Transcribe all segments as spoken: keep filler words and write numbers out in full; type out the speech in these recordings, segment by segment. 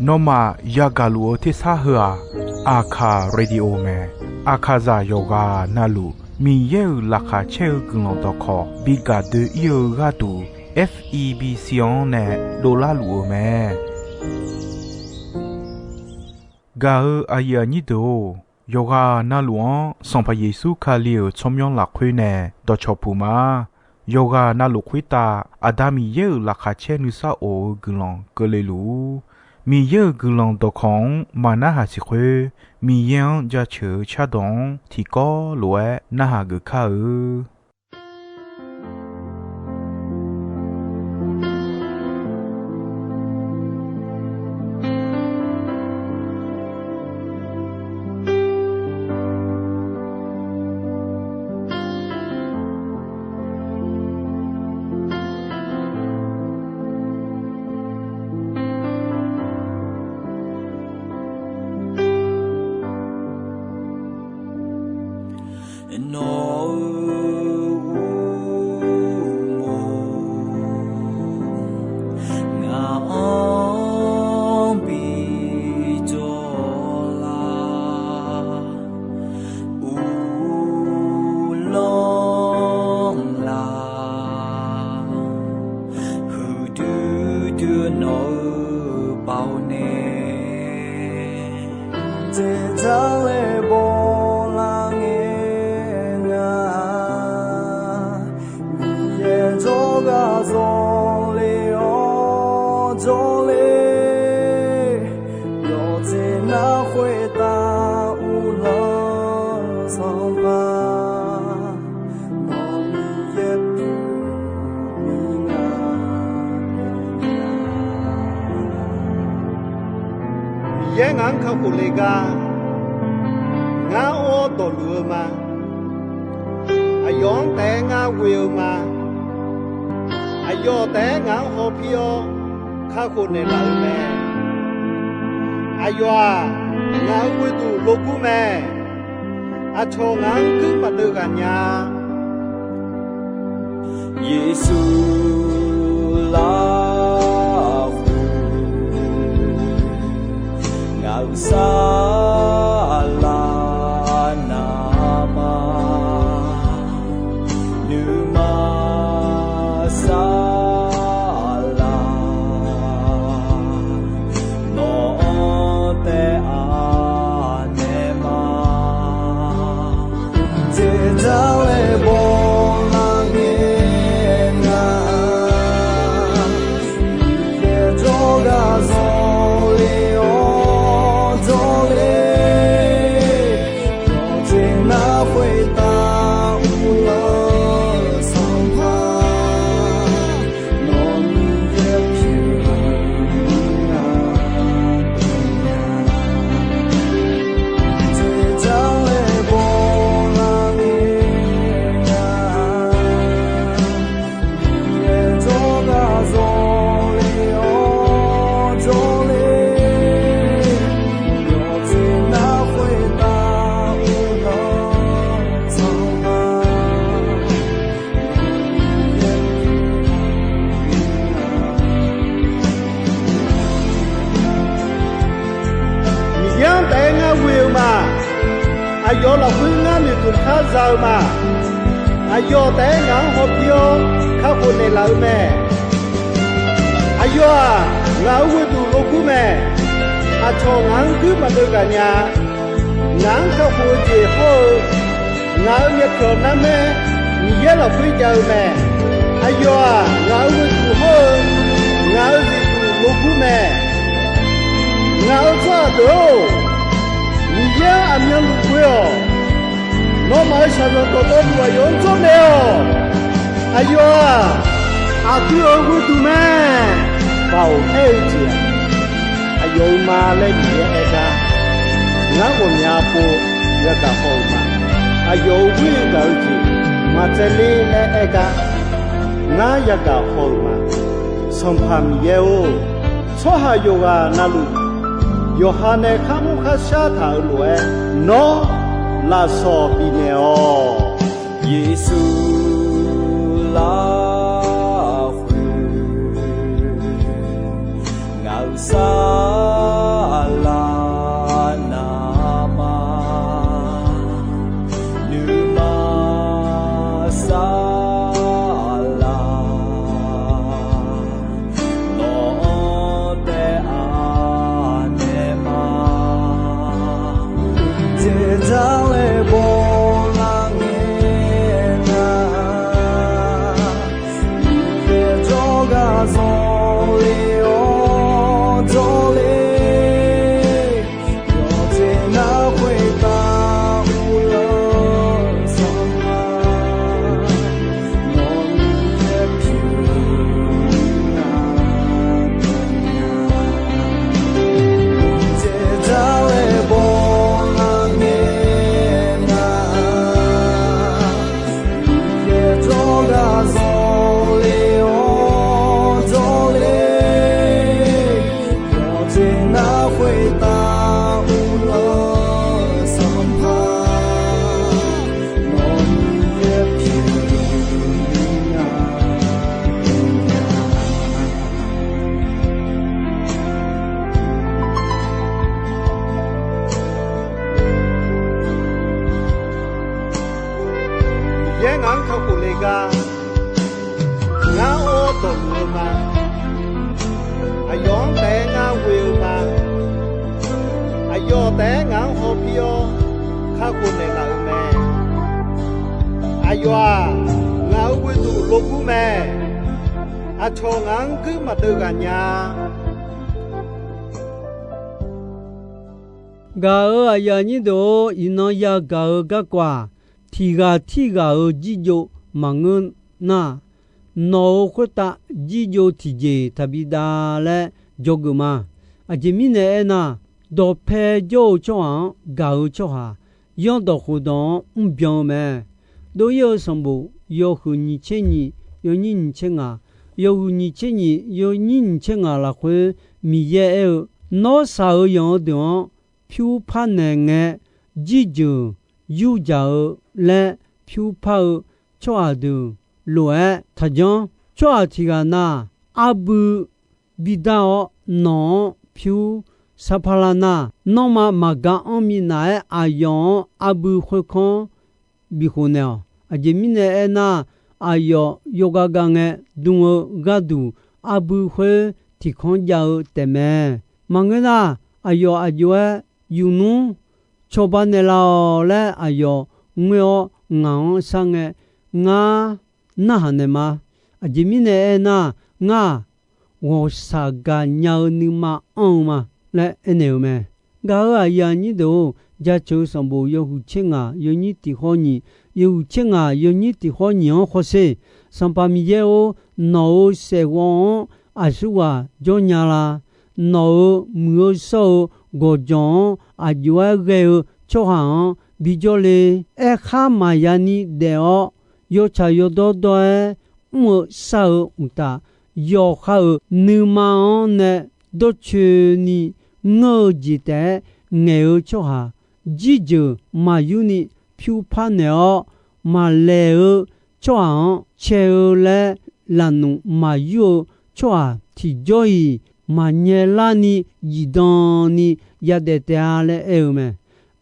Nawmaf yagaq luf-eu tersar heu-aq, Aqkaq Radio mae. Aqkaqzaq yawqghaq navluf Miqyaer-euq laqkhaq caer-eu guiqlanq dawqkawq bi gaq doe-ir-eu gharduq, F E B C-anr nae dovlar luf-eu mae. Gaq-eu aqyuif aqnyir deuq-or, yawqghaq navluf-anr Sanqpaq Yeqsur Kali-euq tsawrmyanr lafkhoer nae dawqcawq puq ma. Yawqghaq navluf khoertav Aqda Miqyaer-euq laqkhaq caer nuisar of-eu guiqlanq keuvle luf-ur. Miqyaer-euq guiqlanq dawqkawq-anr maqnarhaq siq khoer, Miqyaer-anr jaceuq-eu cardawq-anr tiqkawv lof-aer narhaq geuf kar-eu. Nawq-euq uqmov ngaq-anr bi jawr lar, uvlanr laf, huiqdui dui nawq-eu baoq nae, dzeqdzaq laer bawlar ngae nga. Miqyaer jawrgar zawqle-awr jawrle, yawqjeq nar khoertav uvlanr-eu Sanqpaq, nawq Miqyaer pyeuf-eu nga. Miqyaer ngaq-anr kakhof le gar, ngar or dawqluf-eu ma. Aqyawf-anr taef-aer ngar ghoe-eu ma. Aqyawf taef-aer ngaq-anr hawpir-awr kakhof naeqlaf-eu mae. Aqyawf-aq, ngaq-euq ghoeduq logur mae. Aqcawq ngaq-anr guir maqdeuv ghaq nya-a. Yeqsur lafkhoer ngaq-euq saflar navmaqma, nuima saflar nawq-anr taef-a naeq ma. Dzeqdzaq laer bawlar ngae nga. Miqyaer jawrgar zawqle-awr jawrle, yawqjeq nar khoertav uvlanr-eu Sanqpaq, nawq Miqyaer pyeuf-eu nga. Dzeqdzaq laer bawlar ngae nga. Miqyaer jawrgar zawqle-awr jawrle, yawqjeq nar khoertav uvlanr-eu Sanqpaq, Miqyaer-anr taef-aer ngar ghoe-eu ma. Aqyawf lafkhoer ngar noeqtmq khar za-eu ma. Aqyawf taef-aer ngaq-anr hawpir-awr kakhof naeqlaf-eu mae. Aqyawf-aq, ngaq-euq ghoeduq logur mae. Aqcawq ngaq-anr guir maqdeuv ghaq nya-a. Ngaq-anr kakhof-eu jeq hawr-eu, ngaq-euq myavpyawq narmaer Miqyaer lafkhoer jav-eu mae. Aqyawf-aq, ngaq-euq ghoeduq hawr-eu, ngaq-euq zifduq logur mae. Ngaq-euq tsawrhaq deuq-or, Miqyaer-anr aqmyanluf ghoe-awq. Nawmaf-euq shaqzanq dawqtawvluf aqyawf-anr jawrnaeq-awq. Aqyawf-aq, aqdui-euq ghoeduq mae. Baoq aer-eu jeq-aq, aqyawf-euq ma laer Miqyaer aer gar, ngar ghawqmya pov yagaq haw-euq ma. Aqyawf-euq ghoer-eu gaq-eu jeq maqtsaevler laer aer gar, ngar yagaq haw-euq ma. Sanqpaq Miqyaer-or, tsawrhaq yawqghaq navluf yawqha nae kharmr kharshar taq-euq lof-aer, nawr lafsawq bifnaeq-awq. Yeqsur lafkhoer Saqlaq navmaqnuima saqlaq, nawq-anr taef-a naeq ma. Teqdzar laer bawlar ngae nar, Miqyaer jawrgar zanqler-awr jawrler, yawqjeq nar khoertav uvlanr sanqpaq, nawq-anr yaer pyeuf nar dawqnya. Teqdzar laer bawlar ngae nar, Miqyaer jawrgar zanqler-awr jawrler, yawqjeq nar khoertav uvlanr sanqpaq, nawq-anr yaer pyeuf nar dawqnya. Miqyaer ngaq-anr kakhof le gar, ngar or dawqluf-eu ma. Aqyawf-anr taef-aer ngar ghoe-eu ma. Aqyawf taef-aer ngaq-anr hawpir-awr kakhof naeqlaf-euq mae. Aqyawf-aq, ngaq-euq ghoeduq logur mae. Aqcawq ngaq-anr guir maqdeuv ghaq nya. Gaq-euq aqyuif aqnyir deuq-or, iqnan yagaq-eu garkawv-aq, tiq ghaq tirghaq-euq jirjov maqngeur nar, nawq-euq khoertav jirjov tiqjeq taqbi dav laer dzawgeuf ma. Aqjeq mirnae aernar, dawqpae jawr-eu tsawrhaq-anr gaq-eu tsawrhaq, yanrdawq khofdawq-anr mrbyan-eu mae. Dov-ir-eu sanqbof yawhuiq nyiq tser nyiq, yawnyir nyiq tser ngaq, yawhuiq nyiq tser nyiq, yawnyir nyiq tser ngaq lafkhoer Miqyaer aer-eu, Nawr shaq-eu yanq-eu deuq-anr pyur parnaeq ngae, jirjeuq yurdzaq-eu laer pyur par-eu tsawrhaq deuq lof-aer taqjanr. Tsawrhaq tiq ghaq na arbui bidar-awr nawq-anr pyur sar parlar nar, nanrma maqga anr minav-aer aqyawf-anr arbui khoerkanr bikhof naeq-awq. Aqjeq mirnae aernar, aqyawf yawgav gav ngae dm-eu gharduq arbui khoer tiq kanr jav-eu taefmae. Maqngeur nar, aqyawf aqjox-aer yufnmr cawba naeqlaf-awq laer aqyawf ngoer-awr ngaq-anr shar ngae, ngar narhaq naeq ma. Aqjeq mirnae aernar, ngar-aq, ghawqshaq gaq nya-eu nuima anr-eu ma laer aernaeq-eu mae. Gaq-euq aqyuif aqnyir deuq-or, jaceuq-eu sanqbof yawhuiq tser ngaq yawnyir tiq khawr nyiq, yawhuiq tser ngaq yawnyir tiq khawr nyiq-anr hawsher. Sanqpaq Miqyaer-or, nawq-euq saefghawv-anr aqsurghaq jawr nya la? Nawq-euq muiq-eu shawr-eu gawqjawq-anr aqjox-aer ghae-eu tsawrhaq-anr bijawr le. Aerkhar maqya ni daef-awr, yawtsaq yawdawr dawr-aer mr-eu shar-eu uqtaf, yawqha-euq nuima-anr nae dawrcoeni nganr-eu jeq taef-aer ngaeq-eu tsawrhaq, jirjeuq maqyur ni pyur parnaeq-awr, maqlaeq-eu tsawrhaq-anr cae-eu laer lafnuq maqyur-eu tsawrhaq tiqjawr-iq maqnyae larni zifdan ni yadaef taef-a laer aer-eu mae.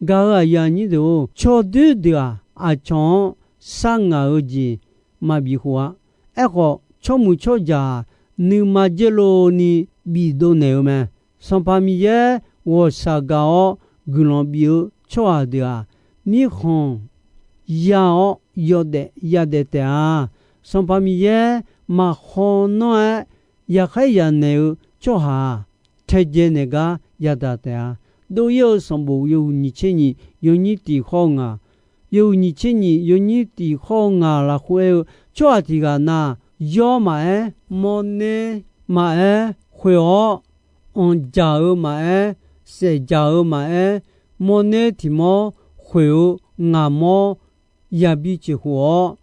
Gaq-euq aqyuif aqnyir deuq-or, tsawrdoer deuq-aq, aqcawq-anr sharngaq-eu jeq maqbif khof-a. Aerkhawf, tsawrmuiq tsawrjaq-aq, nuima dzer lov ni bifdov naeq-eu mae. Sanqpaq Miqyaer ghawqshaq gaq-awr guiqlanq bif-eu tsawrhaq deuq-aq, mirkhanq ya-awr yawdaef yadaef taef-a. Sanqpaq Miqyaer maqhaw nanr-aer yaqkhaer yanaeq-eu tsawrhaq-aq, taedzae naeq gar yadaq taef-a. Dov-ir-eu sanqbof yawhuiq nyiq tser nyiq yawnyir tiq khawr-eu ngaq, yawhuiq nyiq tser nyiq yawnyir tiq khawr-eu ngaq lafkhoer aer-eu, tsawrhaq tiq ghaq na, yawr maqaer, mawrner maqaer khoeq-awr, anqdzaq-eu maqaer, saefdzaq-eu maqaer, mawrner tiq mawr khoeq-eu ngaq mawr yabi tsoeq khof-awr,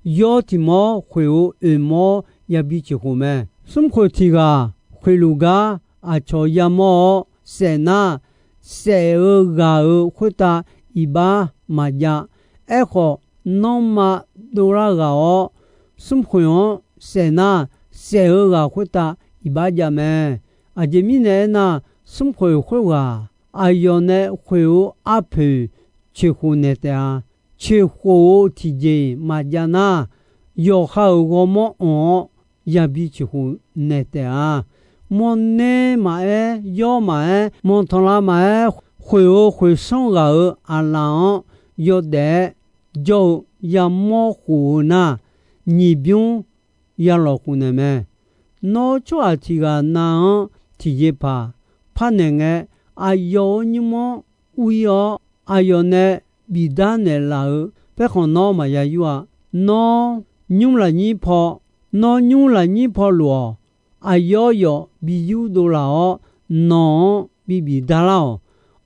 yawr tiq mawr khoeq-eu oeq mawr yabi tsoeq khof mae. Smrkhoeq tiq ghaq khoeqluf gar aqcawq yamawr-awr saef nar, saef-eu ghaq-euq khoertav iqbax maqjav. Aerkhawf, nanrma dovlar ghaq-awr, smrkhoeq-anr saef nar, saef-eu ghaq khoertav iqbax jav mae. Aqjeq mirnae aernar, smrkhoeq khoerghaq aqyawf nae khoeq-eu arpoeq coeqkhof naeq taef-a. Coeqkhof-eu tiqjeq maqjav nar, yawqha-euq ghawrmawr anq-awr yabi coeqkhof naeq taef-a. Mawrner maqaer, yawr maqaer, manqtanqlav maqaer, khoeq-eu khoeqsanr ghaq-euq aqlaf-anr yawdaef-aer jawr-eu yamawr khof-eu nar, nyiq bymr ya lawq khof naeq mae. Nawr tsawrhaq tiq ghaq nav-anr tiqjeqpaq parnaeq ngae, aqyawf-euq nymr-anr ur-ir-awr, aqyawf nae bifdar naeqlaf-euq paerkhanq nawr maqya yur-a. Nawr nymr lafnyir paw, nawr nymr lafnyir paw lof-awq. Aqyawf yawf bi yurdov laf-awr, nawq-anr bibif darlar-awq.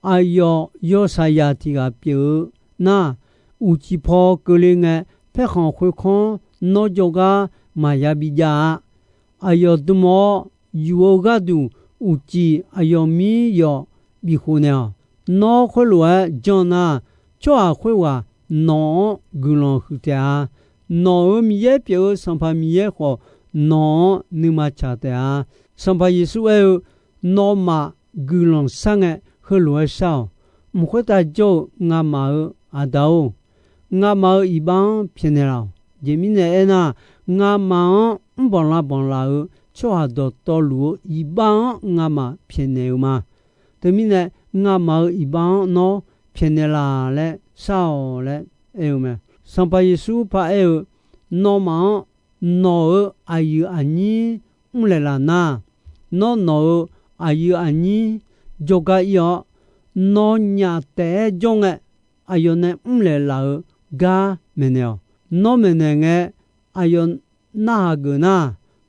Aqyawf yawshaq zaq tiq ghaq pyeuf-eu nar, uqcif paw keuvle ngae, paerkhanq khoerkanr nawr jawrgar maqya bijav-a. Aqyawf dm-awr yuf-eu gharduq uqcif aqyawf mir yawf bifkhof naeq-awq. Nawr khoerlof-aer janr nar, tsawrhaq khoerghaq nawq-anr guiqlanq huiq taef-a. Nawq-euq Miqyaer pyeuf-eu Sanqpaq Miqyaer khawf, nawq-anr nuima tsaq taef-a. Sanqpaq Yeqsur aer-eu, Nawmaf guiqlanq shar ngae, heulof-aer shar-awq. Mq khoertav jawr-eu ngamaf-euq Aqda-or, ngamaf-euq iqbax-anr pyaeqnaeq laf-awq. Aqjeq mirnae aernar, ngamaf-anr mrbanq lavbanq laf-euq tsawrhaq dawqtawvluf-eu iqbax-anr ngamaf pyaeqnaeq-eu ma. Teumirnae, ngamaf-euq iqbax-anr nawr pyaeqnaeq laf laer shar-awq laer aer-eu mae. Sanqpaq Yeqsur paraer-eu, Nawmaf-anr nawq-euq aqyuif aqnyir mrlaeq laf nar, nawr nawq-euq aqyuif aqnyir jawrgar ir-awr, nawnyaf taef-aer jawr ngae, aqyawf nae mrlaeq laf-euq gar maeqnaeq-awq. Nawr maeqnaeq ngae, aqyawf narhaq geuf nar,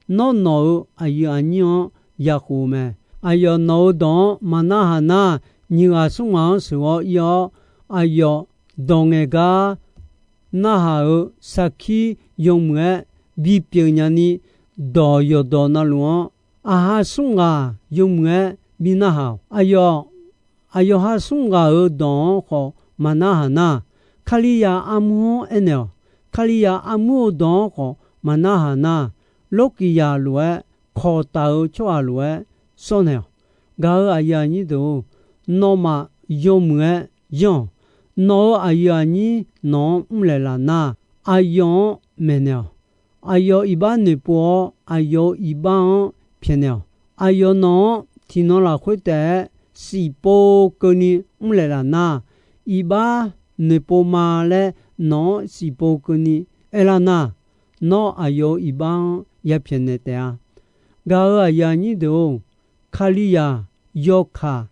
nawr nawq-euq aqyuif aqnyir-anr yakhof-eu mae. Aqyawf nawq-euq dawq-anr maqnarhaq nar, nyiq ghaq smr ghaq-anr sheuq-awr ir-awr, aqyawf dawq ngaeq gar narhaq-euq sarkir yawmuiq-aer bipyeuf nyani, dawq yawqdawq navluf-anr aqha smr ghaq yawmuiq-aer bi narhaq-awq. Aqyawf, aqyawf ha smr ghaq-euq dawq-anr khawf maqnarhaq nar, Kalizaq armur-anr aernaeq-awq. Kalizaq armur-eu dawq-anr khawf maqnarhaq nar, lawrkiqzaq lof-aer kawqtaf-eu tsawrhaq lof-aer sawr naeq-awq. Gaq-euq aqyuif aqnyir deuq-or, nawmaf yawmuiq-aer yanr-awq. Nawq-euq aqyuif aqnyir nawq-anr mrlaeq laf nar, aqyawf-anr maeqnaeq-awq. Aqyawf iqbax noeqpov-awr, aqyawf-euq iqbax-anr pyaeqnaeq-awq. Aqyawf nawq-anr tiqnan lafkhoer taef-aer shifpov keuvni mrlaeq laf nar, iqbax noeqpov ma laer nawq-anr shifpov keuvni aerlar nar, nawr aqyawf-euq iqbax-anr yapyaeqnaeq taef-a. Gaq-euq aqyuif aqnyir deuq-or, Kalizaq yawkaq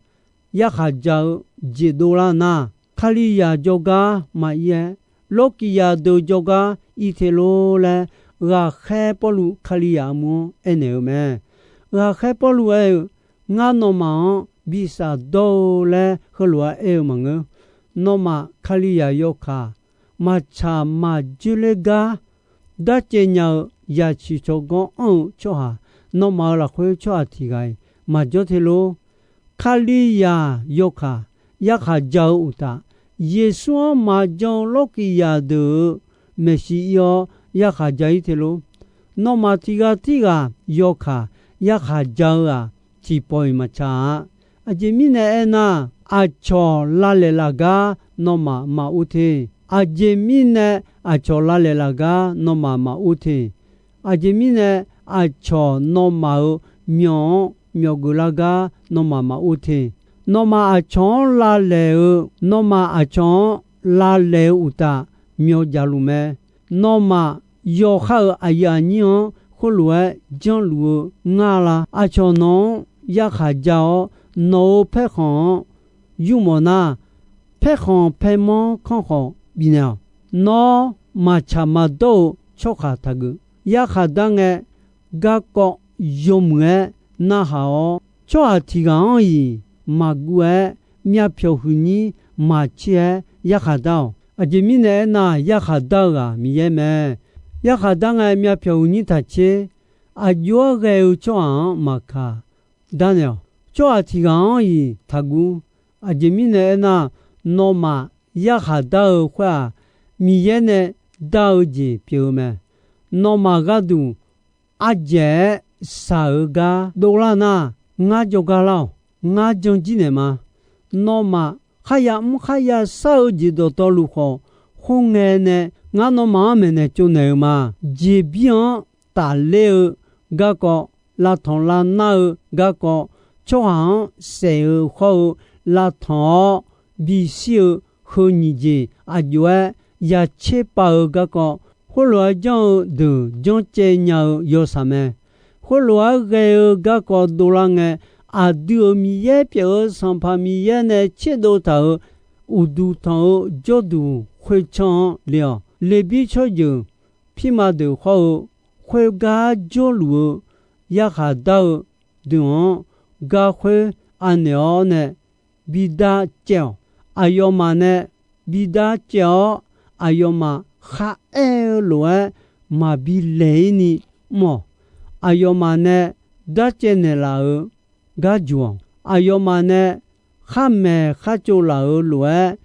yarkhaq ja-eu jeq dovlar nar, Kalizaq jawrgar maqir-aer, lawrkiqzaq deuq jawrgar ir te lor laer, ghaqkhaer Pawrluv Kalizaq armur-anr aernaeq-eu mae. Ghaqkhaer Pawrluv aer-eu, Ngar nawmaf-anr bi shafdawr-eu laer heulof-aer aer-eu maqngeur. Nawmaf Kalizaq yawkaq maqtsaq maqjoer ler gar darcaev nya-eu yaciq tsawrganr anr-eu tsawrhaq, nawmaf-euq lafkhoer tsawrhaq tiq ghaq-iq maqjawr te lor. Kalizaq yawkaq yarkhaq ja-eu uqtaf, Yeqsur-anr maqjan-eu lawrkiqzaq deuq-euq maeqshi ir-awr yarkhaq ja ir te lor. Nawmaf tiq ghaq tirghaq yawkaq yarkhaq ja-eu-aq, tiqpawf-iq maqtsaq-a. Aqjeq mirnae aernar, aqcawq lavlaeq laf gar nawmaf maqur te. Aqjeq mirnae aqcawq lavlaeq laf gar nawmaf maqur te. Aqjeq mirnae aqcawq nawmaf-euq myawq-anr myawf geuflar gar nawmaf maqur te. Nawmaf aqcawq-anr lavlaeq-eu, nawmaf aqcawq-anr lavlaeq-eu uqtaf myawf jaq luf mae. Nawmaf yawqha-euq aqyuif aqnyir-anr khoerlof-aer janrluf-eu ngar la? Aqcawq nawq-anr yarkhaq ja-awr, nawq-euq paerkhanq-anr yurmawf nar, paerkhanq paermanr kanr khawf bifnaeq-awq. Nawr maqtsaq maqdawr-eu tsawrhaq taqgeuf. Yarkhaq dar ngae, garkawv yawmuiq-aer narhaq-awr, tsawrhaq tiq ghaq-anr-iq maqguv-aer, myavpyawq huiqnyir maqtser-aer yarkhaq dar-awq. Aqjeq mirnae aernar, yarkhaq dar-eu ghaq Miqyaer mae. Yarkhaq dar ngae, myavpyawq huiqnyir taqtser, aqjox-aer ghae-eu tsawrhaq-anr maqkaq darnaeq-awq. Tsawrhaq tiq ghaq-anr-iq taqguv. Aqjeq mirnae aernar, nawmaf yarkhaq dar-eu khoer-aq, Miqyaer nae dar-eu jeq pyeuf-eu mae. Nawmaf gharduq ardzaeq-aer shaq-eu gar dovlar nar, ngar jawrgar lar-awq. Ngar janjir naeq ma. Nawmaf kharya mr kharya shar-eu jeq dawqtawvluf khawf, khoerngae nae ngar nawmaf-anr maeqnaeq tsovnaeq-euq ma. Jeqbir-anr tafler-eu garkawv, lavtanq lavnar-eu garkawv, tsawrhaq-anr saef-eu hawr-eu lavtanq-awr bishir-eu heu nyiq jeq aqjox-aer ya tser pav-eu garkawv, khoerlof-aer janr-eu deuq janrcaev nya-eu yawshaq mae. Khoerlof-aer ghae-eu garkawv dovlar ngae, aqdui-euq Miqyaer pyeuf-eu Sanqpaq Miqyaer nae tserdov taq-euq uqduq tanq-eu jawrduq khoertsanr-anr le-awq. Leqbir tsawrjeuq pirma deuq hawr-eu, khoergar jawrluf-eu yarkhaq dar-eu deuq-anr, gar khoer anaeq-awr nae bidar caev-awq. Aqyawfmaf nae bidar caev-awr, aqyawfmaf kharaer-eu lof-aer maqbi laeq-ir ni mr-awq. Aqyawfmaf nae darcaev naeqlaf-euq gar juq-awq. Aqyawfmaf nae khar maeq khar tsov laf-euq lof-aer,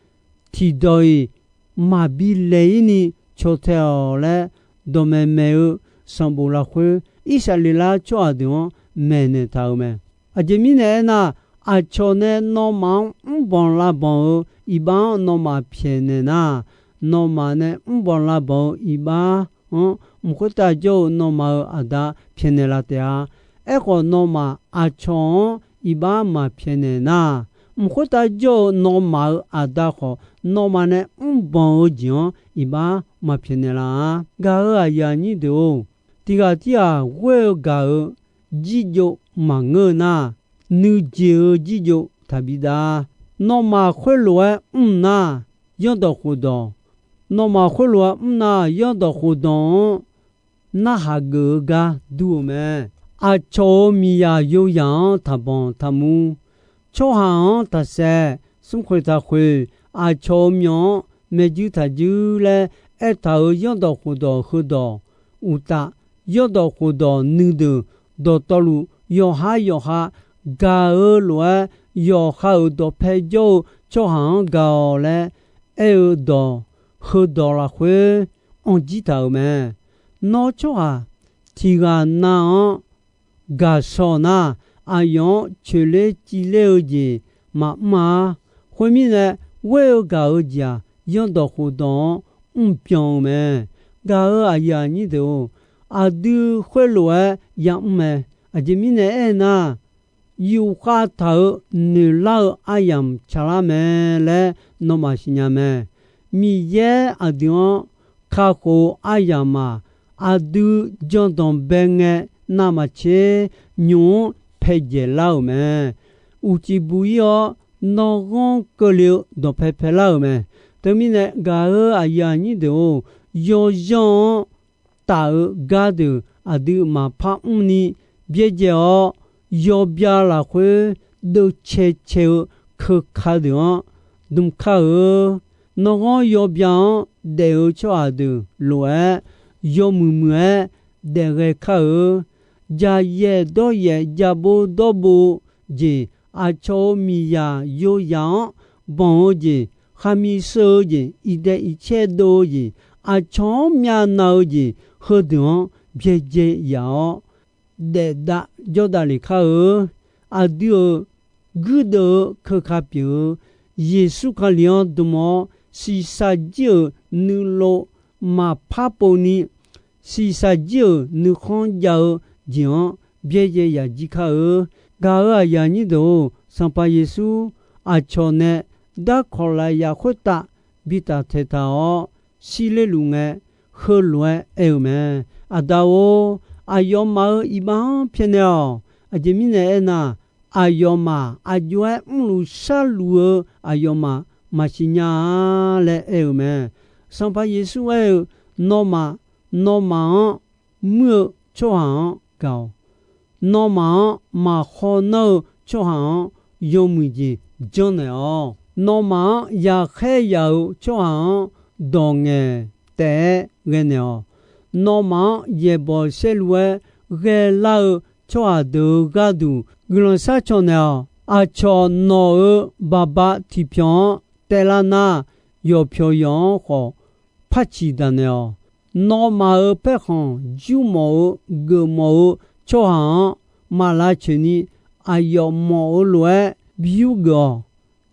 tiqdawq-iq maqbi laeq-ir ni caw tae-awq laer, dawqmaeq maeq-eu sanqbof lafkhoer, Irsaqleqlav tsawrhaq deuq-anr maeqnaeq taq-euq mae. Aqjeq mirnae aernar, aqcawq nae nawmaf-anr mrbanq lavbanq-eu iqbax-anr nawmaf pyaeqnaeq nar, nawmaf nae mrbanq lavbanq-eu iqbax-anr mq khoertav jawr-eu nawmaf-euq Aqda pyaeqnaeq laf taef-a. Aerkhawf, nawmaf aqcawq-anr iqbax maqpyaeqnaeq nar, mq khoertav jawr-eu nawmaf-euq Aqda khawf, nawmaf nae mrbanq-eu jeq-anr iqbax maqpyaeqnaeq laf-a. Gaq-euq aqyuif aqnyir deuq-or, tiqghaq tirghaq ghoer-eu gaq-euq jirjov maqngeur-eu nar, nuijeq-eu jirjov taqbi dav. Nawmaf khoerlof-aer mr nar, yanrdawq khofdawq, nawmaf khoerlof-aer mr nar, yanrdawq khofdawq-anr narhaq geuf-eu gar dur-eu mae. Aqcawq-euq miqzaq yoyaq-anr taqbanq taqmur, tsawrhaq-anr taqsaev, smrkhoeq taqkhoeq, aqcawq-euq myawq-anr maeqjuir taqjuir laer aertaq-euq yanrdawq khofdawq heudawq uqtaf, yanrdawq khofdawq nuideuq dawqtawvluf yawqha yawqha gaq-eu lof-aer, yawqha-euq dawqpae jawr-eu tsawrhaq-anr gaq-awq laer aer-eu dawq heudawq lafkhoer anr jir taq-euq mae. Nawr tsawrhaq tiqghaq nav-anr gaqshaw nar, aqyawf-anr coeqler civler-eu jeq maqmr-a. Khoermirnae, ghoer-eu gaq-eu jeq-aq, yanrdawq khofdawq-anr mrbyan-eu mae. Gaq-euq aqyuif aqnyir deuq-or, aqdui khoerlof-aer yamr mae. Aqjeq mirnae aernar, yufkhav taq-euq noeqlar-eu aryamq tsaqlar mae laer nawmaf siqnya mae. Miqyaer aqdui-anr kakhof-eu aryamq-aq, aqdui jandanq bae ngae navmaqtser nymq-anr paeqdzaeq lar-euq mae. Uqcif buq-ir-awr, nanrghanr keuvle-eu dawqpae paelar-euq mae. Teumirnae gaq-euq aqyuif aqnyir deuq-or, yawzanr-anr taf-eu gardeuq aqdui maqpar mrni byaerdzae-awr, yawbya lafkhoer deuvcae cae-eu keuka deuq-anr dm kar-eu. Nanrghanr yawbya-anr daef-eu tsawrhaq deuq lof-aer, yawmuiq muiq-aer daef ghae kar-eu. Dzaqyaef dawryaef jabov dawrbov-eu jeq, aqcawq-euq miqzaq yoyaq-anr banq-eu jeq, khaqmiq sheu-eu jeq, iqdaeq iqcaer dov-eu jeq, aqcawq-anr myavnav-eu jeq, heudeuq-anr byaerdzae yaf-awr, daef dav jawrdav lef kar-eu. Aqdui-euq guirdeuv-eu keuka pyeuf-eu Yeqsur Kali-anr dm-awr, shiqshaq jir-euq nuilov maqpar povni, shiqshaq jir-euq nuikhanr jav-eu jeq-anr byaerdzae yaf jir kar-eu. Gaq-euq aqyuif aqnyir deuq-or, Sanqpaq Yeqsur aqcawq nae darkawq lafyaq khoertav bitaf taeqtaq-awr shirler luf ngae, heulof-aer aer-eu mae. Aqda-or, aqyawfmaf-euq iqbax-anr pyaeqnaeq-awq. Aqjeq mirnae aernar, aqyawfmaf aqjox-aer mrluf sharluf-eu aqyawfmaf maqsiq nya-a laer aer-eu mae. Sanqpaq Yeqsur aer-eu, Nawmaf, nawmaf-anr muir-eu tsawrhaq-anr gaq-awq. Nawmaf-anr maqkhaw nanr-eu tsawrhaq-anr yawmuiq jeq janrnaeq-awq. Nawmaf-anr yaqkhaer yaq-euq tsawrhaq-anr dawq ngaeq taef-aer ghae naeq-awq. Nawmaf-anr yaeqbawq saerlu-aer ghaelar-eu tsawrhaq deuq-euq gharduq guiqlanq sharcaw naeq-awq. Aqcawq nawq-euq baqba tiqpyanq-anr taevlar nar, yawqpyawq yawq-anr khawf par ciq daq naeq-awq. Nawmaf-euq paerkhanq jurmawf-eu geufmawf-eu tsawrhaq-anr maq lavcoeq ni, aqyawf mawf-eu lof-aer bi yurgeuf-awq.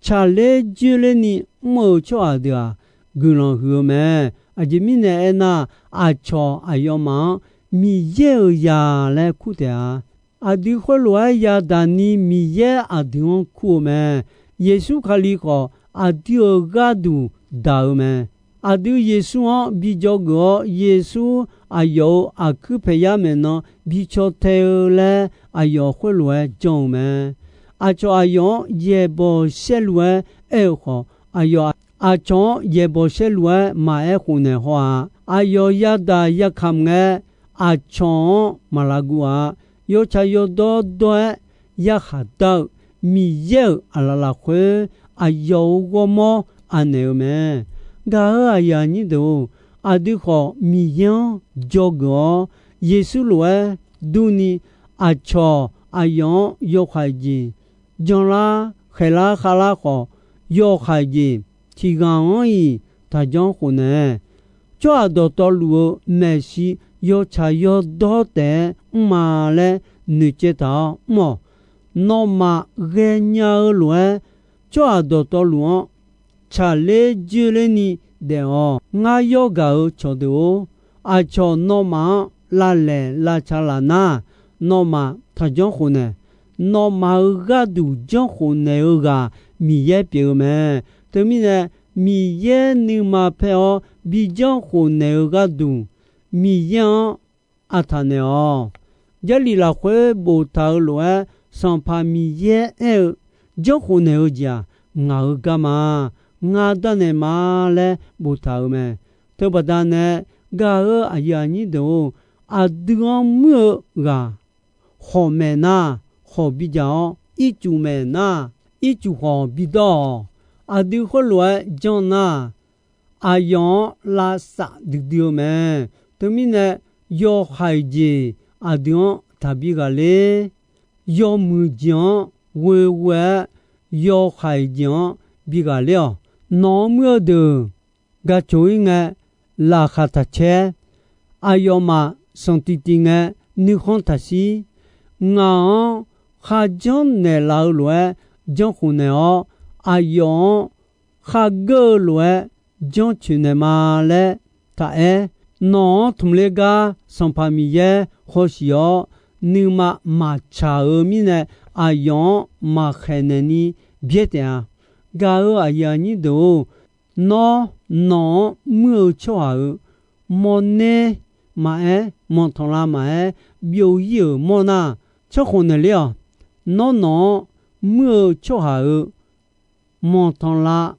Tsaqler dzoerlerni mr-eu tsawrhaq deuq-aq, guiqlanq huiq-eu mae. Aqjeq mirnae aernar, aqcawq aqyawfmaf-anr Miqyaer-euq zaq laer kur taef-a. Aqdui khoerlof-aer yadaq ni Miqyaer aqdui-anr kur-eu mae. Yeqsur Kali khawf, aqdui-euq gharduq daq-eu mae. Aqdui Yeqsur-anr bi dzawgeuf-awr, Yeqsur aqyawf-euq aqkuir paeqyar maeqnan bi caw tae-eu laer aqyawf khoerlof-aer janr-eu mae. Aqcawq aqyawf-anr yaeqbawq saerlu-aer aer-eu khawf, aqyawf aqcawq-anr yaeqbawq saerlu-aer maqaer khofnaeq haw-aq. Aqyawf yadaq yakamq ngae, aqcawq-anr maqlavguv-a. Yawtsaq yawdawr dawr-aer yarkhaq dar-eu Miqyaer-euq aqlaf lafkhoer, aqyawf-euq ghawrmawr anaeq-eu mae. Gaq-euq aqyuif aqnyir deuq-or, aqdui khawf Miqyaer-anr dzawgeuf-awr, Yeqsur lof-aer durni, aqcawq aqyawf-anr yawhaiq jeq janlar khaeqlar khavlar khawf, yawhaiq jeq tiqghaq-anr-iq taqjanr khofnaeq. Tsawrhaq dawqtawvluf-eu maeqshi yawtsaq yawdawr taef-aer mr-a laer noeqcaev taq-awr mr-awq. Nawmaf ghaenya-eu lof-aer, tsawrhaq dawqtawvluf-anr tsaqler dzoerlerni daef-awq. Ngar yawr gaq-eu cawqdeuq-or, aqcawq nawmaf-anr lavlaeq lavtsa laf nar, nawmaf taqjanr khofnaeq. Nawmaf-euq gharduq janr khofnaeq-eu ghaq Miqyaer pyeuf-eu mae. Teumirnae, Miqyaer nuima paer-awr bi janr khofnaeq-eu gharduq, Miqyaer-anr aqtaq naeq-awq. Jarlif lafkhoer boftaq-eu lof-aer, Sanqpaq Miqyaer aer-eu, janr khofnaeq-eu jeq-aq, ngaq-euq garma. Ngar darnaeq ma laer boftaq-euq mae. Teubaqda nae, gaq-euq aqyuif aqnyir deuq-or, aqdui-anr muir-eu ghaq khawq maeq nar, khawq bidzaq-awr, ircuf maeq nar, ircuf khawq bidawr-awq. Aqdui khoerlof-aer janr nar, aqyawf-anr lavsaf duidui-eu mae. Teumirnae, yawhaiq jeq aqdui-anr taqbi ghaqler. Yawmuiq jeq-anr ghoeghoe-aer, yawhaiq jeq-anr bi ghaqler-awq. Nawq-anr muir-eu deuq gaqcoq-ir ngae, laqkhaq taqcaer. Aqyawfmaf sanqtiqtiv ngae, nuikhanr taqshir. Ngaq-anr kharjanr naeqlaf-eu lof-aer janr khofnaeq-awr, aqyawf-anr khargeur-eu lof-aer janr coeqnaeq ma laer taqaer. Nawq-anr tmqler gar Sanqpaq Miqyaer hawsiq-awr, nuima maqtsaq-euq mirnae, aqyawf-anr maqkhaeqnaeq ni byaer taef-a. Gaq-euq aqyuif aqnyir deuq-or, nawr nawq-anr muir-eu tsawrhaq-euq mawrner maqaer, manqtanqlav maqaer, byov-ir-euq mawr nar, tsawrkhof naeq ler-awq. Nawr nawq-anr muir-eu tsawrhaq-euq manqtanqlav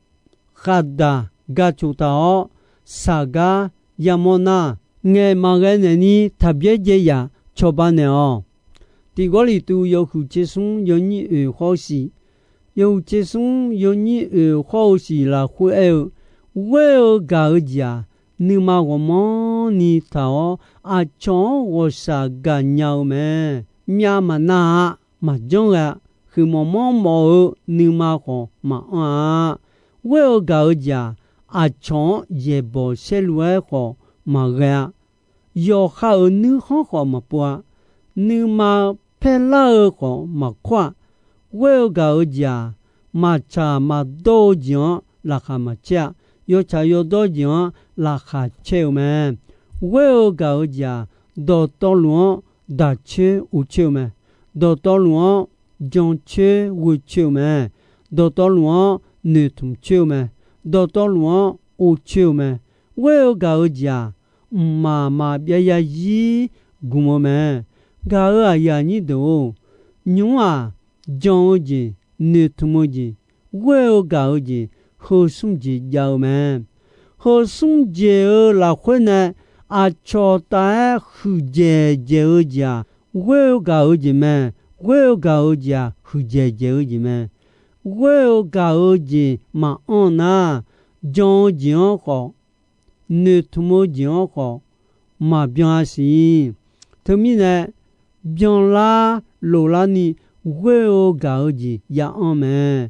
khaqdaq gaqcoq taq-awr, saqgar yamawr nar, ngaeq maqghae naeq ni taqbyaer jae yaf cawba naeq-awq. Tiq Gawrliqtu yawhuiq tser smr yawnyir oeq khawr-eu siq, yawhuiq tser smr yawnyir oeq khawr-eu siq lafkhoer aer-eu, ghoer-eu gaq-eu jeq-aq, nuima ghawqmanrni taq-awr, aqcawq-anr ghawqshaq gaqnya-eu mae. Myav maqnav-a. Maqjanr ghae-a. Huiqmawf manrmawf-eu nuima khawf maqanr-a. Ghoer-eu gaq-eu jeq-aq, aqcawq-anr yaeqbawq saerlu-aer khawf maqghae-a. Yawqha-euq nuikhanr khawf maqpov-a. Nuima paerlar-eu khawf maqkawr-a. Ghoer-eu gaq-eu jeq-aq, maqtsaq maqdawr-eu jeq-anr laqkhaq maqcaer-a. Yawtsaq yawdawr jeq-anr laqkhaq caer-eu mae. Ghoer-eu gaq-eu jeq-aq, dawqtawvluf-anr daq coer uq coer-eu mae. Dawqtawvluf-anr jan coer ghoe coer-eu mae. Dawqtawvluf-anr noeqtmq coer-eu mae. Dawqtawvluf-anr ov coer-eu mae. Ghoer-eu gaq-eu jeq-aq, mqmaq maqbyav zarzir gmq-eu mae. Gaq-euq aqyuif aqnyir deuq-or, nymr-aq, jan-eu jeq, noeqtmq-eu jeq, ghoer-eu gaq-eu jeq, heu smr jeq jav-eu mae. Heu smr jeq-eu lafkhoer nae aqcawq taf-aer huiqdzaeq dzaeq-eu jeq-aq, ghoer-eu gaq-eu jeq mae. Ghoer-eu gaq-eu jeq-aq, huiqdzaeq dzaeq-eu jeq mae. Ghoer-eu gaq-eu jeq maqanr nar, jan-eu jeq-anr khawf, noeqtmq-eu jeq-anr khawf, maqbyan-a siq. Teumirnae, byanlar loflarni ghoer-eu gaq-eu jeq ya anr mae.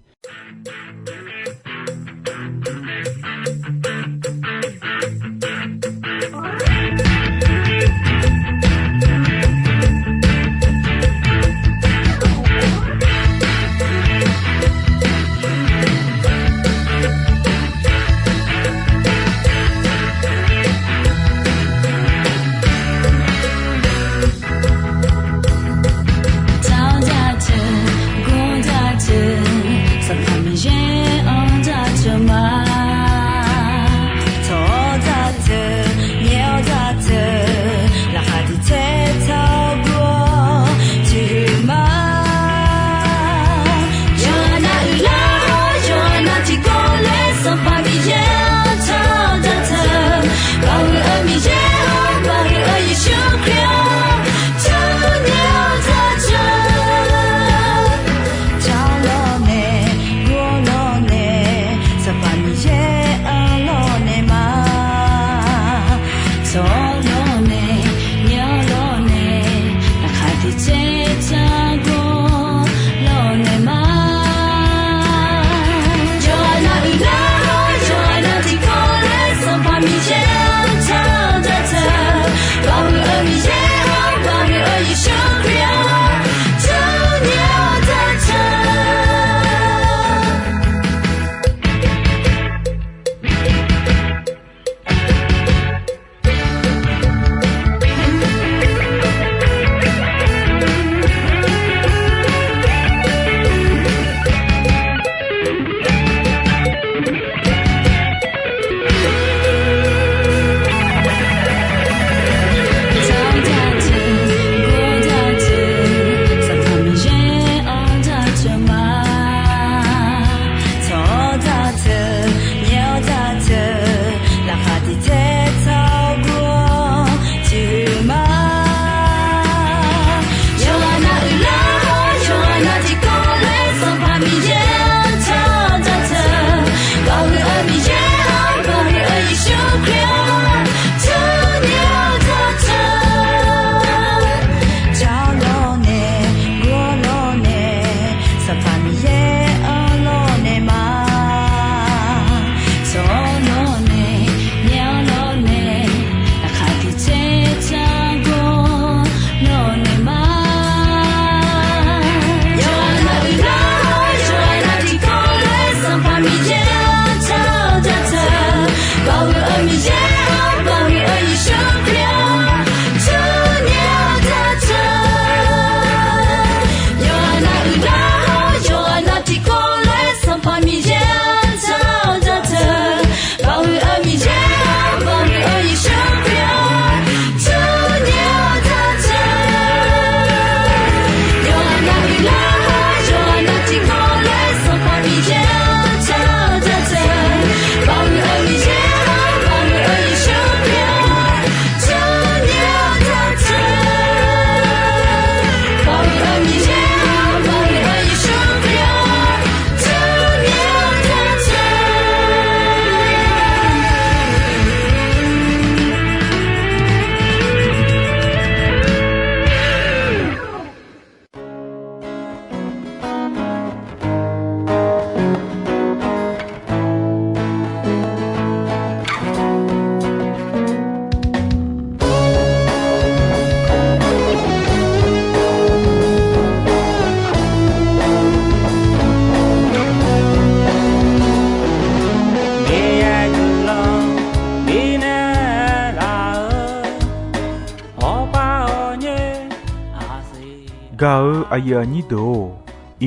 Aqyuif aqnyir deuq-or,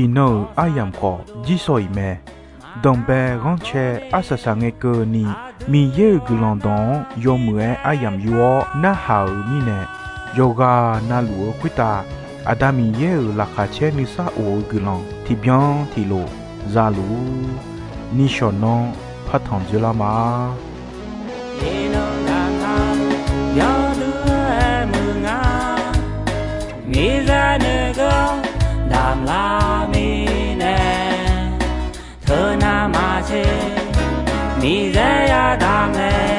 iqnan-euq aryamq khawf jirsawq iq mae. Danqbae ghanrcae arsaq saq ngae keuvni, Miqyaer-euq guiqlanq dawq-anr yawmuiq-aer aryamq yor-awr narhaq-euq mirnae, yawqghaq navluf-eu khoertav Aqda Miqyaer-euq laqkhaq caer nuisar of-eu guiqlanq tiqbyan tiqlof za luf-ur. Nishawq nanr partanq dzoerlar ma. Miqyaer nuigeur damq lar mirnae, teunav maqtser Miqyaer yadamq mae.